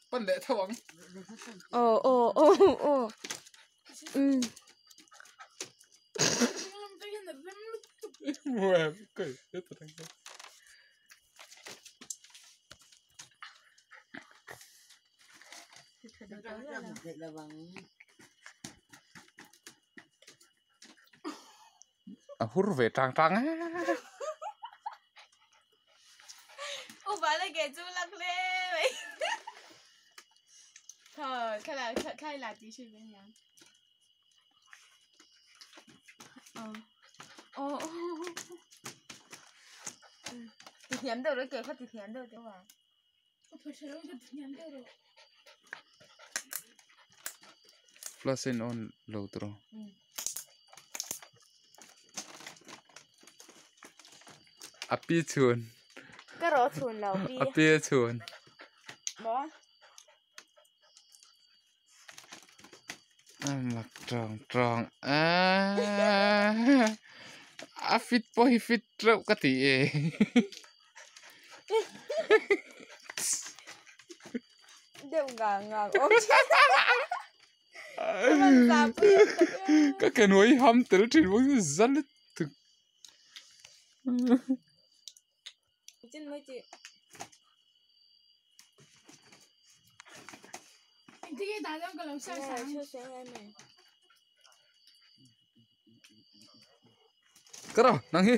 Pan leh tho ang. Aw aw aw aw umm. A hur ve tang tang a. Flash in on lo tawh. A pi chhun. Ka rawh chhun lo pi. A pi a chhun. Maw? A mak tawng tawng a. A fit pawh hi fit reuh ka ti e. Deuh ngang ngang awm. Ka ke hnuai ham tel thin bawk si za lutuk. Ka ro nang hi.